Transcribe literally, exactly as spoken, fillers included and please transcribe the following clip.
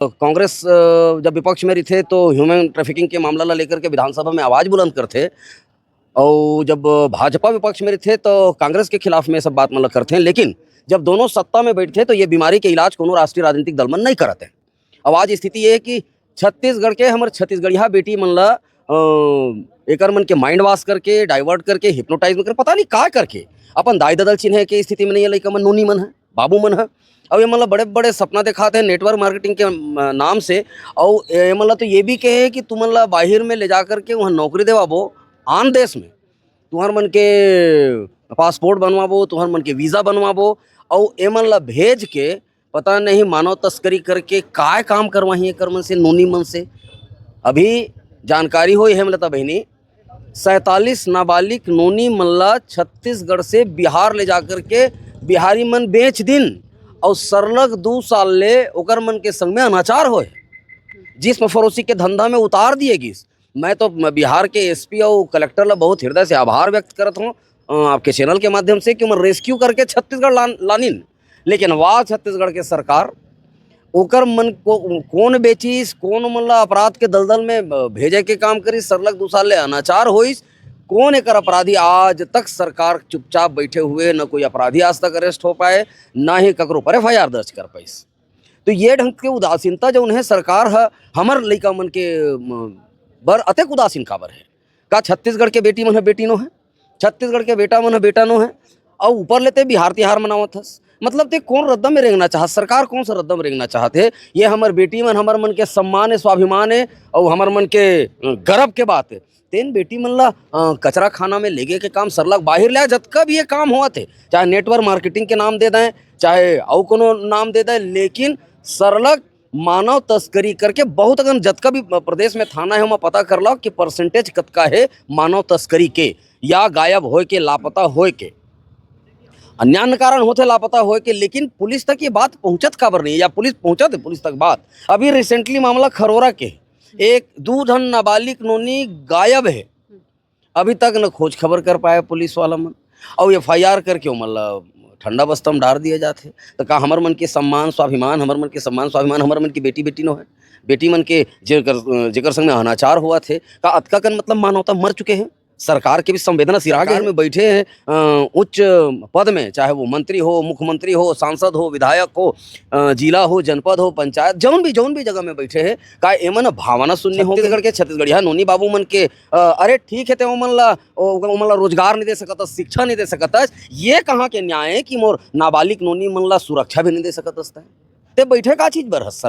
तो कांग्रेस, अ, जब विपक्ष में रहिथे, तो ह्यूमन ट्रैफिकिंग के मामला ला लेकर के विधानसभा में आवाज बुलंद करथे, और जब भाजपा विपक्ष में रहिथे, तो कांग्रेस के खिलाफ में सब बात मन ला करथे। लेकिन जब दोनों सत्ता में बैठथे, तो ये बीमारी के इलाज कोनो राष्ट्रीय राजनीतिक दल मन नहीं करत हे। अब आज स्थिति ये है कि छत्तीसगढ़ के हमर छत्तीसगढ़िया बेटी मन ला, अ, एकर मन के माइंड वॉश करके, डाइवर्ट करके, हिप्नोटाइज करके, पता नहीं का करके, अपन दाई ददा ल चिन्हे के स्थिति में नहीं है लइका मन, नोनी मन है, बाबू मन है। अब ये मन ला बड़े-बड़े सपना दिखाते हैं नेटवर्क मार्केटिंग के, अ, नाम से। और ये मन ला तो ये भी कहे कि तुमन ला बाहिर में ले जा करके वहाँ नौकरी देवाबो, आन देश में, तुहर मन के पासपोर्ट बनवाबो, तुहर मन के वीजा बनवाबो, और ये मन ला भेज के पता नहीं मानव तस्करी करके काय काम करवाही एकर मन से, नोनी मन से। अभी जानकारी होई है, मतलब, बहिनी, सैंतालीस नाबालिग नोनी मन ला छत्तीसगढ़ से बिहार ले जा करके बिहारी मन बेच दिन, और सरलग दू साल ले ओकर मन के संग में अनाचार होए, जिसम फरोशी के धंधा में उतार दिए गिस। मैं तो बिहार के एसपी और कलेक्टर ला बहुत हृदय से आभार व्यक्त करत हूँ, अ, आपके चैनल के माध्यम से, कि ओमन रेस्क्यू करके छत्तीसगढ़ लान-, लानिन। लेकिन वाह, छत्तीसगढ़ के सरकार, ओकर मन को, कौन बेचिस, कौन मन ला अपराध के दलदल में, अ, भेजे के काम करिस, सरलग दू साल ले अनाचार होइस, कौन एकर अपराधी? आज तक सरकार चुपचाप बैठे हुए, न कोई अपराधी आज तक अरेस्ट हो पाए, ना ही ककरो पर एफआईआर दर्ज कर पाइस। तो ये ढंग के उदासीनता जो उन्हें सरकार ह, हमर लइका मन के, म, बर अतेक उदासीन काबर है? का छत्तीसगढ़ के बेटी मन ह बेटी नो है? छत्तीसगढ़ के बेटा मन ह बेटा नो है? अउ ऊपर ले ते बिहार तिहार मनावत हस। मतलब, ते कौन रद्दा में रेंगना चाहत? सरकार कौन सा रद्दा में रेंगना चाहत है? ये हमर बेटी मन, हमर मन के सम्मान है, स्वाभिमान है, अउ हमर मन के, अ, गर्व के बात है। तेन बेटी मन ला, अ, कचरा खाना में लेगे के काम सरलग बाहिर ले आ, जतका भी ये काम होवत हे, चाहे नेटवर्क मार्केटिंग के नाम दे दें, चाहे अउ कोनो नाम दे दें, लेकिन सरलग मानव तस्करी करके बहुत अकन जतका भी प्रदेश में थाना है, ओमा पता कर लो कि परसेंटेज कतका है मानव तस्करी के या गायब होए के, लापता होए के। अन्य अन्य कारण होथे लापता होए के, लेकिन पुलिस तक ये बात पहुंचत काबर नहीं, या पुलिस पहुंचत है पुलिस तक बात? अभी रिसेंटली मामला खरोरा के, एक दू झन नाबालिग नोनी गायब है, अभी तक न खोज खबर कर पाए पुलिस वाला मन, अउ एफआईआर करके ओमन ला ठंडा बस्ता में डार दिया जाथे। तो का हमर मन के सम्मान स्वाभिमान, हमर मन के सम्मान स्वाभिमान, हमर मन के बेटी बेटी नो है, बेटी मन के जेकर, जेकर संग में अनाचार हुआ थे, का अतका कन, मतलब, मानवता मर चुके हैं? सरकार के भी संवेदना सिरा गए सरकार में बैठे हैं, अ, उच्च पद में, चाहे वो मंत्री हो, मुख्यमंत्री हो, सांसद हो, विधायक हो, अ, जिला हो, जनपद हो, पंचायत, जौन भी, जौन भी जगह में बैठे हैं, का एमन भावना शून्य हो गए? छत्तीसगढ़ के छत्तीसगढ़िया नोनी बाबू मन के, अ, अरे ठीक है, ते ओमन ला, ओ-, ओमन ला रोजगार नहीं दे सकत हस, शिक्षा नहीं दे सकत हस, ये कहाँ के न्याय है कि मोर नाबालिग नोनी मन ला सुरक्षा भी नहीं दे सकत हस? ते बैठे का चीज बर हस सरकार?